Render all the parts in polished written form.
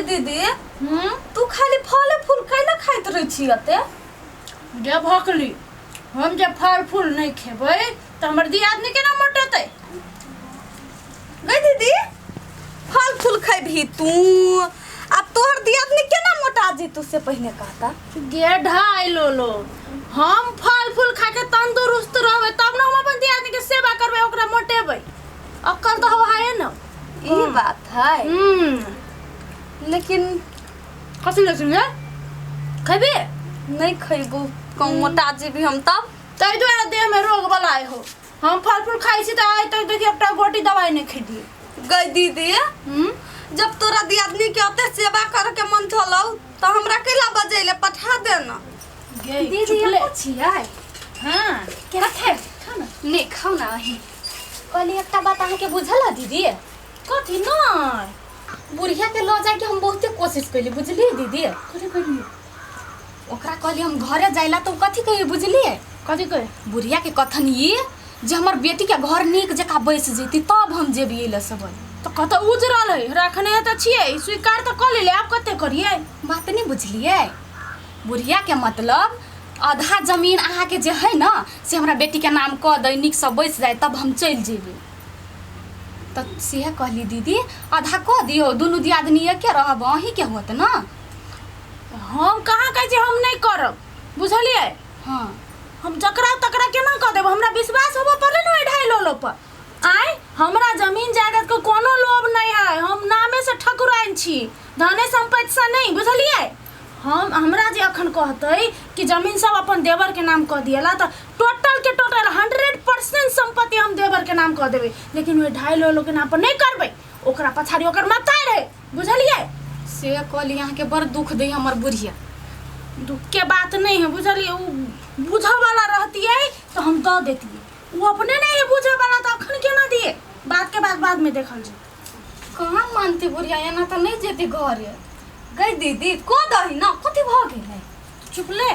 गई दीदी, हम्म। तू खाली फले फूल कैला खाइत रहै छी अते? जे भकली, हम जे फल फूल नहि खेबै तऽ हमर दियादनी केना मोटेतै? गई दीदी, फल फूल खेबही तू आ तोहर दियादनी केना मोटा जेतौ से पहिने कहता। गे ढाई लोलो, हम फल फूल खा के तंदुरुस्त रहबै तब ने हम अपन दियादनी के सेवा करबै, ओकरा मोटेबै। अक्कल तऽ हवा है न। ई बात है। लेकिन कथी लेकिन गे? खेबी? नहीं खेबो, कहूँ मोटा जेबी हम तब। ताहि दुआरे देह में रोग वाला हो। हम फल फूल खाइ छी तऽ आइ तक देखिए एकटा गोटी दवाई नहीं खेलिए। गई दीदी, जब तोरा दियादनी के ओते सेवा करे के मन छलौ त हमरा कैला बजैले पठा दे न। गे दीदी, चुप ले। हम छियै। हाँ। केना खायब? खाउ ना। नहि खाउ ना अहीं। कहली एकटा बात अहाँके बुझल है दीदी? कथी? नहि। बुढ़िया के लऽ जाके हम बहुते कोशिश कैली, बुझलियै दीदी? कथी कहलियै? ओकरा कहली हम घरे जाइला तऽ ओ कथी कहियै बुझलियै? कथी कहे? बुढ़िया के कथन ई जे हमर बेटी के घर नीक जकाँ बैस जैती तब हम जेबियै लऽ सब। तऽ कतऽ उजरल है रखने तऽ छियै, स्वीकार तऽ कऽ लेलियै, आब कते करियै? बात नहि बुझलियै? बुढ़िया के मतलब आधा जमीन अहाँके जे है न से हमरा बेटी के नाम कऽ दै, नीकसँ बैस जाय तब हम चलि जेबै। तऽ सेहे कहली दीदी, आधा कऽ दियौ, दुनू दियादनी एके रहब, अहीँके होत न। हम कहाँ कहै छियै हम नहि करब, बुझलियै? हाँ। हम जकरा तकरा केना कऽ देब? हमरा विश्वास होबऽ पड़लै ने ओहि ढाई लोलो पर। आँय, हमरा जमीन जायदाद के कोनो लोभ नहि है, हम नामे से ठकुराइन छी, धने सम्पत्ति से नहि, बुझलियै? हम हमरा जे अखन कहतै कि जमीन सब अपन देवर के नाम कऽ दियला तऽ टोटल के टोटल 100% सम्पत्ति हम देवर के नाम कऽ देबै, लेकिन ओहि ढाई लोलो के नाम पर नहि करबै। ओकरा पछाड़ी ओकर मताइ रहै, बुझलियै? से कहली अहाँके बड़ दुख दै हमर बुढ़िया। दुख के बात नहीं है, बुझलियै? ओ बुझऽ वाला रहतियै तऽ हम दऽ देतियै, ओ अपने नहीं है बुझऽ वाला तऽ अखन केना दियै? बात के बाद बाद में देखल जेतै। कहाँ मानते बुढ़िया, एना तऽ नहि जेतै घरे। गई दीदी, को दही न, कथी भऽ गेलै? चुप ले।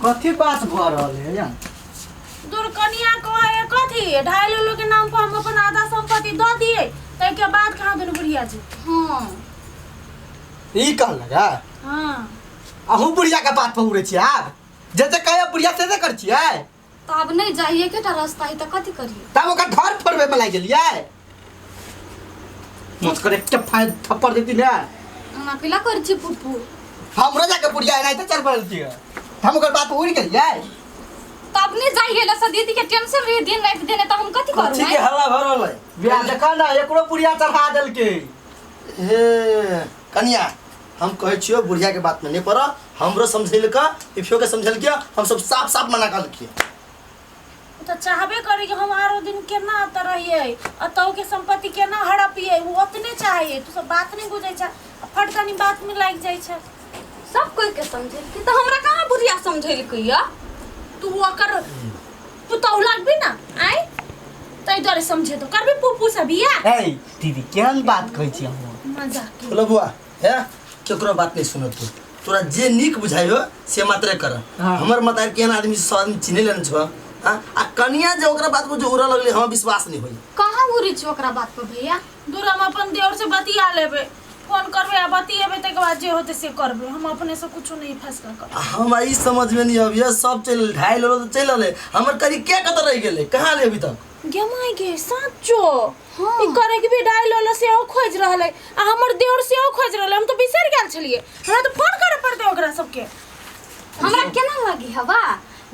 कथी बात भऽ रहल है यहाँ? दूर कनिया कहे कथी ढाई लोलो के नाम पर हम अपन आधा संपत्ति दऽ दिए, ताहिके बाद कहाँ दुनू बुढ़िया जी। हाँ। ई कहलक है? हाँ। अहूँ बुढ़िया के बात पर उड़ै छियै आब? जे जे कहै बुढ़िया से से करै छियै? तऽ आब नहि जाइए, एकेटा रास्ता है तऽ कथी करियै? तब ओकर घर फोड़बै मे लागि गेलियै। मुझकर एकटा फाइल थप्पड़ देती ने। एना कैला करै छी फुफू? हमरो जाके बुढ़िया एनाहिते चल पड़ल छियै, हम ओकर बात उड़ि गेलियै। तब नहि जाइए लऽ से दीदी के टेंशन रही दिन राति देने, तऽ हम कथी करू? कथी के हल्ला भऽ रहल है? बियाह देखा ना, एकरो बुढ़िया चढ़ा देलकै। हे कनिया, हम कहै छियौ बुढ़िया के बात में नहीं पड़, हमरो समझेलक, इफियो के समझेलकिय, हम सब साफ साफ मना कहलकिय। ओ तऽ चाहबे करी कि हम आरो दिन केना एतऽ रहियै, एतऽ के सम्पत्ति केना हड़पियै, ओ ओतने चाहैए। तू सब बात नहि बुझै छै, फटकनी बात में लागि जाइ छै। सब कोई के समझेलकै तऽ हमरा कहाँ बुढ़िया समझेलकै या? तू ओकर पुतहु लगबी ना आय, ताहि दुआरे समझेतो करबी पुप्पू से बियाह। ए दीदी, केहन बात कहै छी अहाँ? मजाक। बोलो बुआ, हे केकरो बात नहीं सुनत तू, तोरा जे नीक बुझाइयो से मात्रे कर। हाँ। हमर मतार केहन आदमी सब आदमी चिन्हे लेने छो। हाँ, आ कनिया जे ओकरा बात को जो उड़ऽ लगले, हमरा विश्वास नहीं होई। कहाँ उड़ै छी ओकरा बात पर भैया? दूर हम अपन देवर से बतिया लेबै, फोन करबै आ बतियेबै, ताहिके बाद जे होतै से करबै, हम अपने से कुछो नहीं फैसला करबै। आ हमरा ई समझ में नहीं अबिया, सब चलि ढाई लेलो तऽ चलि अलै, हमर करी के कतऽ रहि गेलै, कहाँ ले अभी तक? गे माय गे, साँचो। हाँ। ई करे के भी ढाई लोलो सेहो खोजि रहल है आ हमर देवर सेहो खोजि रहल है, हम तऽ बिसरि गेल छलियै, हमरा तऽ फोन करऽ पड़तै ओकरा सबके। हमरा केना लगी हवा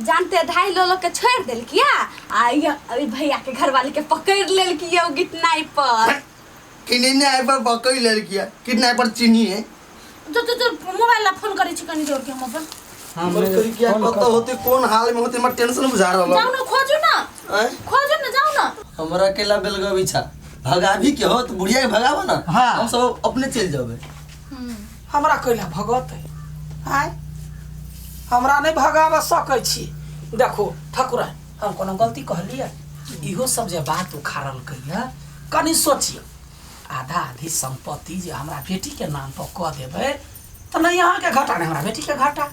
जानते ढाई लोलो के छोड़ देलकिया आ ई भैया के घरवाली के पकड़ लेलकिया ओ गिटनाई पर। किडनैपर पर पकड़ लेलकिया, किडनैपर चिन्ही है। तो तो तो मोबाइल ला फोन करै छी कनी देर के हम अपन। हमर करी किया कतऽ होते, कोन हाल में होते, हमर टेंशन बुझा रहल जाउ ना खोजू ना। आँय? खोजू ना, जाउ ना। हमरा अकेला बेलगबी छा भगाबी के हो तो बुढ़िया के भगाबो ना। हाँ। हम सब अपने चल जाबे। हमरा कैला भगत है? आय हमरा नहीं भगाबऽ सकै छी। देखो ठकुरा, हम कोनो गलती कहलियै? इहो सब जे बात उखाड़लकै है, कनि सोचियौ, आधा आधी सम्पत्ति जे हमरा बेटीके नाम पर कऽ देबै तऽ नहि अहाँके घाटा नहि हमरा बेटीके घाटा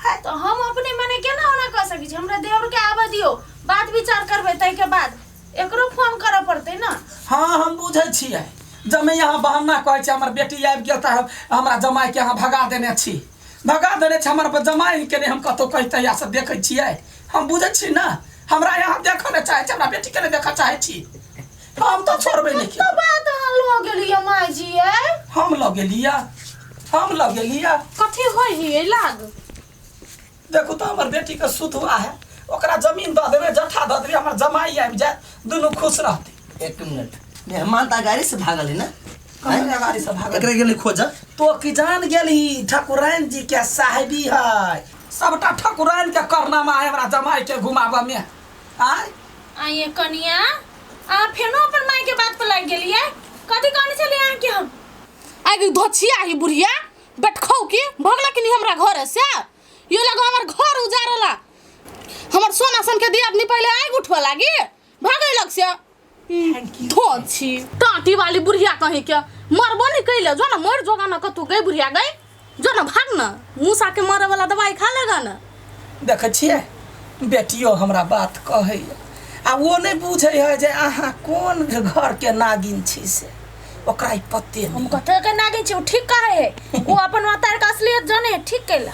है। तऽ हम अपने मने केना ओना कऽ सकै छी? हमरा देवर के आबऽ दियौ, बात विचार करबै, ताहिके बाद एकरो फोन करऽ पड़तै ने। हाँ, हम बुझै छियै, जमे यहाँ बहाना कहै छै हमर बेटी आबि गेल तऽ हमरा जमाइके अहाँ भगा देने छी, भगा देने छी हमर जमाइके। नहि हम कतहु कहिते या से देखै छियै, हम बुझै छी ने, हमरा यहाँ देखऽ नहि चाहै छी, हमरा बेटीके नहि देखऽ चाहै छी, हम तऽ छोड़बै नहि। तो बात अहाँ लऽ गेलियै माय जी यै। हम लऽ गेलियै, हम लऽ गेलियै। कथी होइ है लाग? देखू तऽ हमर बेटीके शुद्ध हुआ है, ओकरा जमीन दऽ देबै, जट्ठा दऽ देबै, हमर जमाइ आबि जायत, दुनू खुश रहतै। एक मिनट, मेहमान तऽ गाड़ी से भागल है ना? कमरा गाड़ी से भागल। एकरा गेलै खोज। तो की जान गेलही, ठाकुराइन जी के साहेबी है, सबटा ठाकुराइन के करनामा है हमरा जमाई के घुमाबऽ में। आय आइए कनिया, अहाँ फेनो अपन माय के बात पर लागि गेलियै। कथी कहने छलियै अहाँके हम? आगे धोछिया ही बुढ़िया बैठखौ के भगला कि नहीं हमरा घर से? यो लगो हमर घर उजारला, हमर सोना सन के दियादनी पहले आग उठवा लागी भागे लग से। धोछी टाटी वाली बुढ़िया कहीं के मरबो नहीं कैले, जो ना मर जोगा ना कतू गई बुढ़िया गई, जो ना भाग ना, मूसा के मरे वाला दवाई खा लेगा ना। देखै छियै बेटियो हमरा बात कहैया आ ओ नहि बुझै है जे अहाँ कोन घर के नागिन छी, से ओकरा ई पते हम नहि। कतऽ के नागिन छी? ओ ठीक कहै है, ओ अपन मातार के असलियत जाने है, ठीक कैला।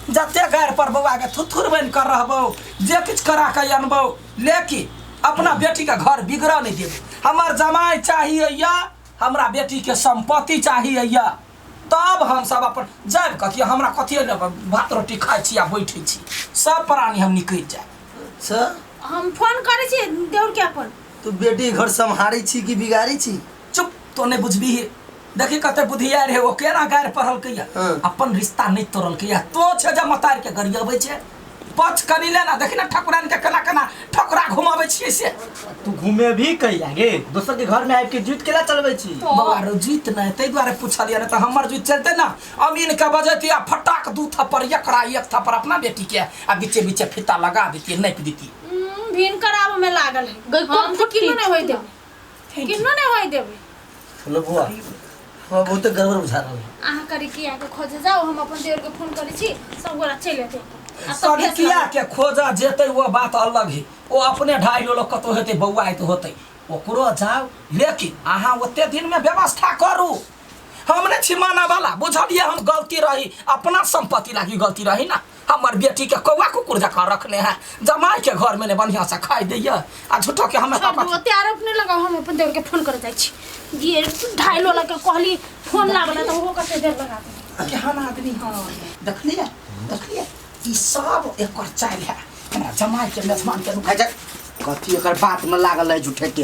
जते गारि पर बौआ के थुथुर बनि कर रहबौ, जे किछु करा के अनबौ, लेकिन अपना बेटी के घर बिगड़ऽ नहि देबौ। हमर जमाइ चाहिए या हमरा बेटी के संपत्ति चाहिए या, तब हम सब अपन जायब। कथी हमरा कथी लेबै? भात रोटी खाइ छी आ बैठै छी, सब प्राणी हम निकलि जायब। अच्छा हम फोन करै छी देउर के अपन। तू बेटी घर सम्हारै छी कि बिगाड़ै छी? चुप, तो नहीं बुझबी। देखी कते बुधियार है ओ, केना गारि पढ़लकै या। हाँ। अपन रिश्ता नहीं तोड़लकै या। तो छे जे मतार के गरियबै छे पछ कनी ले ना, देखी ना ठकुरान के केना केना ठकुरा घुमाबै छियै से। तू घूमे भी कहिया गे? दोसर के घर में आबि के जीत केला चलबै छी? बौआ रो जीत नहि, ताहि दुआरे पुछलियै, नहि तऽ हमर जीत चलतै ना। अमीन के बजैती आ फटाक दू थप्पड़ एकरा, एक थप्पड़ अपना बेटी के, आ बीचे बीचे फीता लगा देतियै, नापि देतियै। भिन कराबऽ में लागल है। गई कोन हम तऽ फुटकी? किन्नो नहि होय देबै, किन्नो नहि होय देबै। हेलो बुआ, हमरा बहुते गड़बड़ बुझा रहल है। अहाँ करी कि आके खोजे जाओ, हम अपन देवर के फोन करै छी, सब गोरा चलि एतै आ सब फैसला। सड़किया के खोजा जेतै वो बात अलग है, ओ अपने ढाई लो कतौ हेतै बौआइत होतै, ओकरो जाउ, लेकिन अहाँ ओते दिन में व्यवस्था करू। हम नहि छी मानऽ वाला, बुझलियै? हम गलती रही, अपना संपत्ति लागी गलती रही ना। हमर बेटी के कौआ कुकुर जकाँ रखने है, जमाई के घर में ने बढ़िया से खाइ दैया आ झूठो के हमें छोड़ दू, ओते आरोप नहि लगाउ। हम अपन देवर के फोन करे जाइ छी। ये ढाई लोला के कहली फोन लाबला तऽ ओहो कते देर लगा देलकै। केहन आदमी है, देखलियै देखलियै, ई सब एकर चालि है हमरा जमाई के मेजबान के। अच्छा, कथी एकर बात में लागल है झूठे के?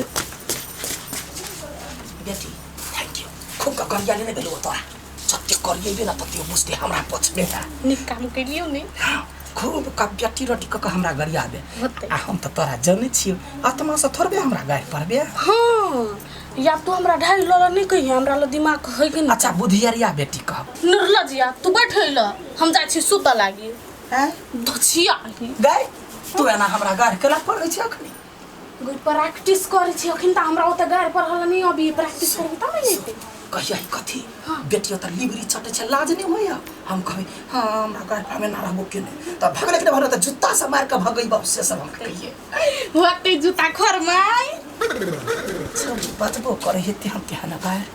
बेटी thank you, खूब के गरिया नहि भेलौ तोरा, जते करिएबे ना तते बुझते हमरा पछमे है। नीक काम करियौ ने। हाँ, खूब का बेटी रोटी कऽ के हमरा गरिया दे। होतै। आ हम तऽ तोरा जनै छियौ, आत्मा से थोड़बे हमरा गारि पड़बे। हाँ, या तू हमरा ढाई लऽ नहीं कहिए, हमरा लग दिमाग है कि नहीं। अच्छा बुधियरिया बेटी कहब। निर्लज या तू बैठ ल, हम जाइ छी सुतऽ लागी। हैं धोछिया गाय, तू एना हमरा गारि केला पड़ै छै अखनी? गई प्रैक्टिस करै छी अखन, तऽ हमरा ओतऽ गारि पढ़ल नहीं अभी, प्रैक्टिस करबै तब ने जैतै। कहिया कथी बेटी ओतऽ लिबरी चटै छै, लाज नहि होइया? हम कहबै हाँ हमरा गारि पर ना रहबो के नहि तऽ भगले के भगले तऽ जुत्ता से मारि कऽ भगैबौ, से सब हम कहिए। होतै जूता खरमाइ। बचबो करै है तेहन तेहन गारि,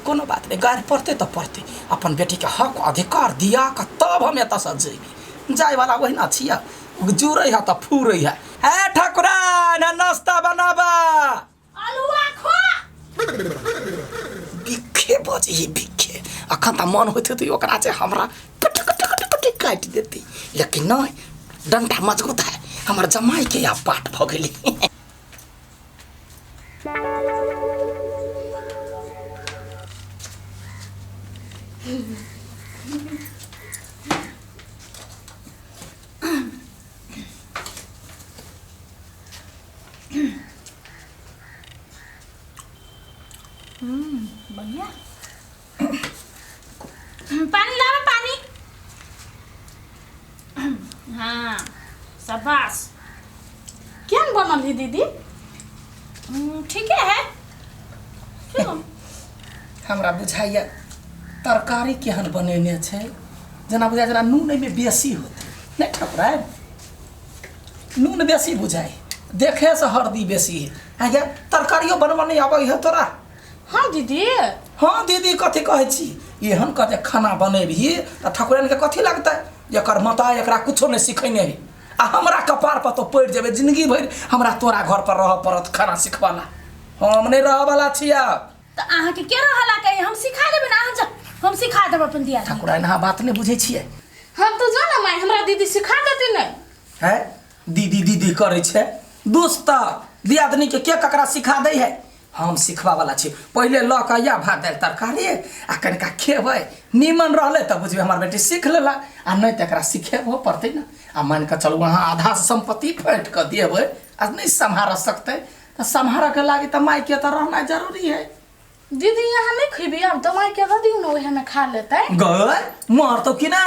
कोनो बात नहि, गारि पड़तै तऽ पड़तै, अपन बेटीके हक अधिकार दिया कऽ तब हम एतऽसँ जेबै। जायवला ओहिना छियै, जुड़ै है तऽ फूरै है। हे ठाकुरान, नाश्ता बनाबा। अलुआ खो। बिखे बजे है बिखे, अखन तऽ मन होइत हेतै ओकरा जे हमरा पटक पटक पटक काटि देतै, लेकिन नहि, डंटा मजबूत है हमर जमाइके, आब पाट भऽ गेलै। बढ़िया, पानी लाओ पानी। हाँ शाबाश। केहन बनल है दीदी? ठीके है, ठीक है। हमरा बुझाइया तरकारी केहन बनेने छै, जेना बुझाइ जेना नून एहिमे बेसी होतै। नहि ठकुराइ, नून बेसी बुझाइ, देखे से हरदी बेसी है। आगे तरकारियो बनबऽ नहि आबै है तोरा? हाँ दीदी। हाँ दीदी कथी कहै छी, एहन कते खाना बनेबही तऽ ठकुराइन के कथी लगतै, एकर माता एकरा कुछो नहि सिखेने है, आ हमरा कपार पर तो पड़ि जेबै जिंदगी भरि, हमरा तोरा घर पर रहऽ पड़त खाना सिखबा ला, हम नहि रहऽ वाला छी आब। तऽ अहाँके के रहला कही, हम सिखा देबै ने, अहाँ जा, हम सिखा देब अपन दियादनी। ठकुराइन अहाँ बात नहि बुझै छियै। हम तो जो ना माय, हमरा दीदी सिखा देती ने। है दीदी दीदी करै छै दोस्त, दियादनी के ककरा सिखा दै है, हम सिखबा वाला छी। पहिले लऽ कऽ या भात दालि तरकारी आ कनिका खेबै, नीमन रहलै तऽ बुझबै हमर बेटी सीख लेला, आ नहि तऽ एकरा सिखेबो पड़तै ने। आ मानि कऽ चलू अहाँ आधा सम्पत्ति फाँटि कऽ देबै आ नहि सम्हार सकतै तऽ सम्हारऽ के लागी तऽ मायके तऽ रहनाइ जरूरी है। दीदी यहाँ नहीं खेबी आब तऽ मायके दऽ दियौ ने, ओहे में खा लेतै। गए मरतौ कि ना?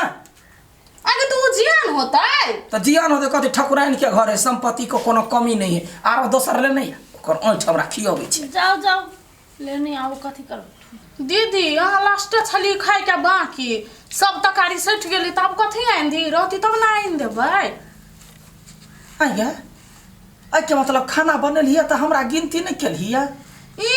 आगे तो वो जियान होतै। तऽ जियान होतै कथी, ठकुराइन के घर है, सम्पत्ति के कोनो कमी नहीं है, आरो दोसर ले नहीं है, ओकर ऐंठ हमरा खियबै छै। जाओ जाओ लेने आओ, कथी करब दीदी, अहाँ लास्टे छली खाय के बाकी सब तरकारी सठि गेली, तब कथी आनि दी, रहती तब ना आनि देबै। आइया एहिके मतलब खाना बनेलियै तऽ हमरा गिनती नहि केलियै? ई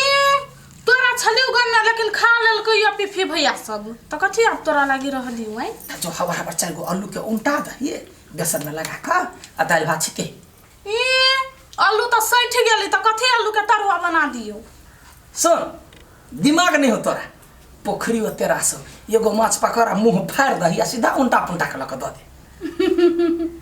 तोरा छली गन्ना लेकिन खा लेलकै या पिफी भैया सब, तऽ कथी आब तोरा लागि रहली हूँ? तऽ जो हवा हवा 4 गो आलू के उल्टा दहिए बेसन में लगा कऽ आ दालि भात छिके। ई आलू तऽ सठि गेली, तऽ कथी आलू के तरुआ बना दियौ? सुन दिमाग नहीं हो तोरा, पोखरी ओते रास एगो माछ पकड़ आ मुँह फाड़ि दही आ सीधा उल्टा पुल्टा के लऽ कऽ दऽ दे।